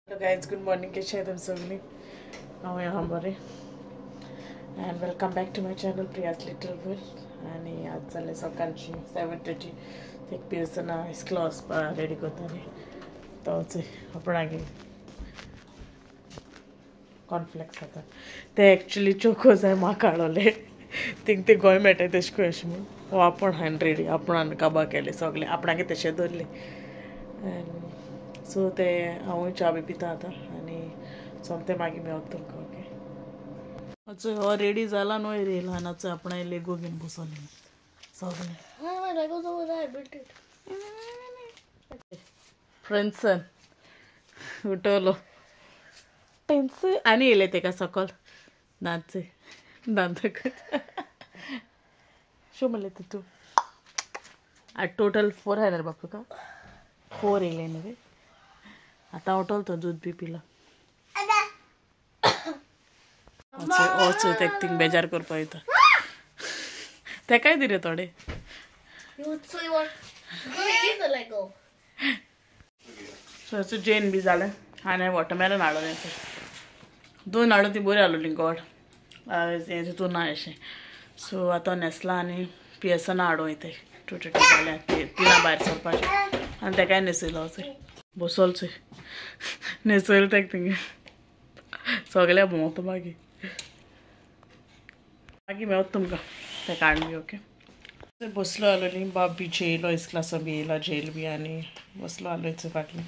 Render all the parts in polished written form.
Hello guys, good morning. कैसे हैं तुम सगळी? हांव आहा बरें and welcome back to my channel Priya's little world. आनी आज जालें सकाळची 7:30। एक पियर्सना इस्कॉला वचपाक रेडी करताली तो आपणागे कॉर्नफ्लेक्स खाता ते एक्चुली चोको जाय म्हाका हाडवले थिंग ते गोंय मेळटाय तेश करून अशें म्हूण हो आपूण हांवें रेडी आपणान काबार केले सगळे आपणागे तशें दवरले. सो ते हांवूय च्या बी पिता आतां आनी सोमतें मागीर मेळत तुमकां. ओके, अचो हो रेडी जाला न्हय रे ल्हानाचो आपणा लेगो घेवन बसोले सगळे फ्रेंड्सन उठवलो टेन्स आनी येयले तेका सकल दांत दांत शो म्हणलें तितू. आतां टोटल 4 आहा रे बाप तुका 4 येयले न्ही रे. आतां उठवलो तो दूद बी पिला. वचो तेक थिंग बेजार करपा वयता तेकाय दी रे थोडे. सो जेन बी जालें आनी वॉटरमेलन हाडलें 2 हाडून ती बरी हाडलेली गोड हें तितून ना अशें. सो आतां न्हेसलां आनी पियर्सना हाडूं वयता 2:30 जाल्यार 3 भायर सरपाचें आनी तेकाय न्हेसयलो बसोलचो न्हेसयलो तेका थिंगा सगळ्या भोंवता मागीर मागीर मेळत तुमकां तेका हाडून बी. ओके, बसलो आलोली बाब बी जेयलो इस्कलासो बी येयलो जेयल बी आनी बसलो आलो फाटलें.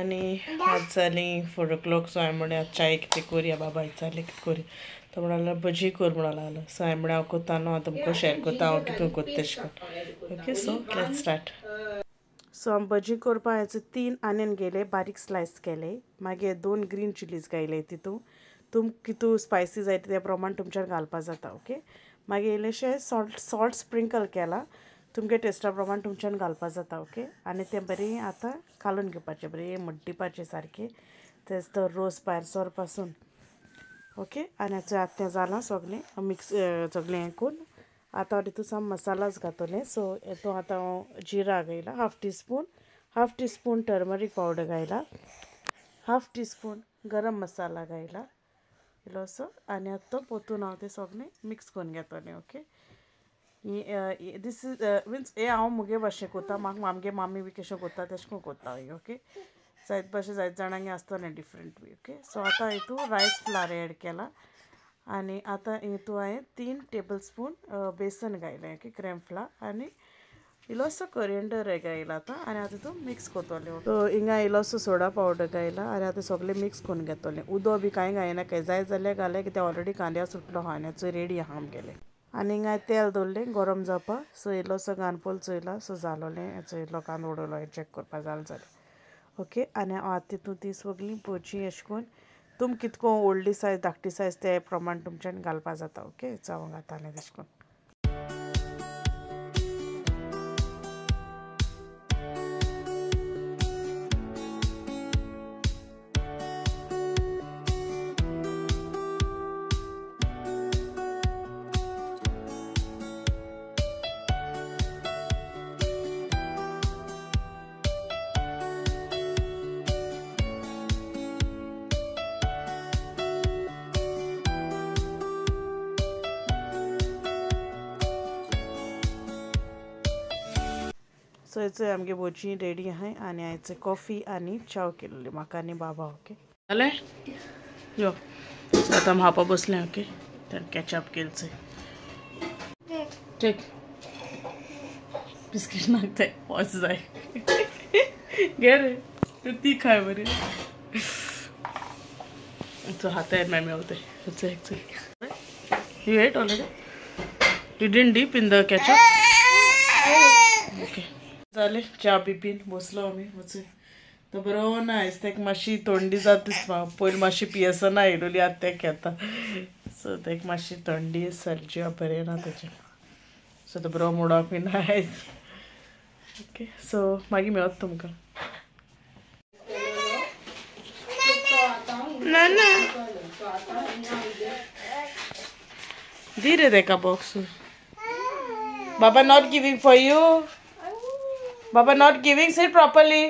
आनी आज जाली 4 o'clock. सो हांवें म्हणलें आज चाय कितें कोरया बाबा विचारलें कितें कोरया तो म्हणलो भजी कोर म्हणून लागलो. सो हांवें म्हणलें हांव कोत्ता न्हू हांव तुमकां शेअर कोत्ता हांव कितें कोत्ता तेशें करून. Okay, so let's start. So हांव भजी करपाक हांवें 3 आनियन घेयले बारीक स्लायस केले, मागीर 2 ग्रीन चिलीज घायले तितून तुम कितू स्पायसी जाय त्या प्रमाण तुमच्यान घालपा जाता. ओके, मागीर इल्लेशें सॉल्ट स्प्रिंकल केलां तुमगे टेस्टा प्रमाण तुमच्यान घालपा जाता. ओके, आनी तें बरें आतां कालून घेवपाचें बरें मुड्डिपाचें सारकें तेच तो रोस भायर सर पासून. ओके, आनी आतां तें जालां सगळें मिक्स सगळें हें करून आतां तितून साम मसालाच घातलें. सो हेतून आतां हांव जिरा घायला 1/2 टीस्पून, 1/2 टीस्पून टर्मरीक पावडर घायला, 1/2 टीस्पून गरम मसाला घायला इल्लोसो आनी आतां तो पोतून हांव तें सगळें मिक्स करून घेतलें. ओके, this is means हे हांव मुगे भाशेन कोत्ता, म्हाका आमगे मामी बी कशें कोत्ता तेशें करून कोत्ता. ओके, जायत भाशेन जायत जाणांगे आसतलें डिफरंट बी. ओके, सो आतां हितून रायस फ्लार एड केला आनी आतां हितून हांवें 3 टेबल स्पून बेसन घायलें. ओके, क्रॅम फ्लार आनी इल्लोसो कोरिएंडर घायला आतां आनी आतां तितून मिक्स करतलें. सो हिंगा इल्लोसो सोडा पावडर घायला आनी आतां सगळें मिक्स करून घेतलें. उदक बी कांय घायना, कांय जाय जाल्यार घालें कित्याक ऑलरेडी कांद्या सुटलो आहा आनी चोय रेडी आहा आमगेलें. आनी हिंगा तेल दवरलें गरम जावपाक. सो इल्लोसो कांदो चोयला सो जालोलें चोय इल्लो कांदो उडयलो चॅक करपा जालें जालें. ओके, आनी आतां तितून ती सगळीं भजी अशें करून तुम कितको व्हडली सायज धाकटी सायज ते प्रमाण तुमच्यान घालपा जाता. ओके, हांव घातालें तशें करून. सो हेचो आमगे भजी रेडी आहाय आनी हांवें कॉफी आनी च्याव केल्ली म्हाका आनी बाबा. ओके, जालें यो. सो आतां हांव खावपा बसलें. ओके, तर कॅचअप केलचें टेक बिस्कीट नाकताय वच जाय घे रे ती खाय बरी. सो हातार मागीर मेवताय. You ate already? You didn't dip in the ketchup? Okay, जालें च्या बी पीन बसलो आमी. वच तो बरो ना आयज तेका मातशी थंडी जाता दिसता पयलीं मातशी पियेसना येयलोली आतां तेका येता. सो तेका मातशी थंडी सर्दी बरें ना तेजें. सो तो बरो मुड ऑफ बी ना आयज. ओके, सो मागीर मेळत तुमकां. ना ना दी रे तेका बॉक्स. बाबा not giving for you. Baba not giving, sit properly.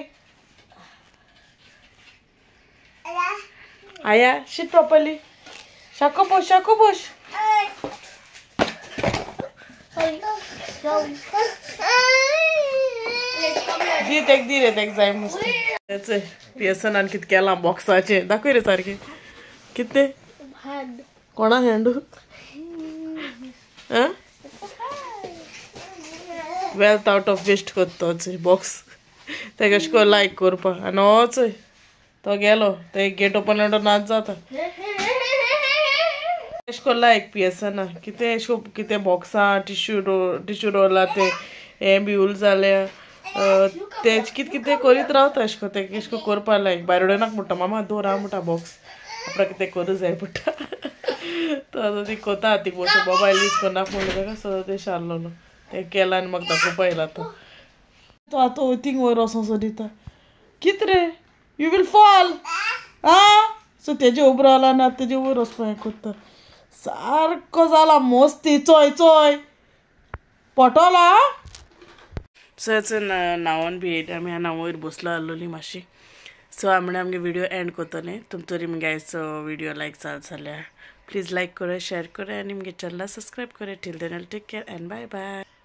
आया शीट प्रॉपरली. शाको बोश शाको बोश. दी तेक दी रे तेक जाय मस्त. पियसनान कितें केलां बॉक्साचें दाखय रे सारकें. कितें कोणा hand wealth out of waste करता तो बॉक्स. तेका अशें करून लायक करपा आनी वच तो गेलो ते गेट ओपन म्हणटा नाच जाता. अशें करून लायक पियेसना कितें अशें कितें बॉक्सां टिश्यू टिश्यू रोला ते हें बिवूल जाल्या ते कितें कितें करीत रावता. अशें करून तेका अशें करून करपा लायक भायर उडयनाक म्हणटा मामा दवर आहा म्हणटा बॉक्स आपणाक कितें करूं जाय म्हणटा. तो आतां ती कोता ती बसून मोबायल यूज करनाक म्हणलें ताका सदां तें शारलोलो तें केलां आनी म्हाका दाखोवपा येयला आतां. तो आतां वयतींग वयर वचोन सो दिता कितें रे you will fall आं. सो तेजे उबो रावला ना तेजे वयर वचपा हें करता सारको जाला मस्ती. चोय चोय पटोला. सो न्हांवन बी येयली आमी आनी वयर बसलो आसलोली मातशी. सो आमी आमगे व्हिडियो एंड करतले. तुमचो मुगे आयचो व्हिडियो लायक जाल जाल्यार प्लीज लायक करा, शेयर करा आनी मुगे चॅनला सबस्क्रायब करा. Till then take care and bye bye.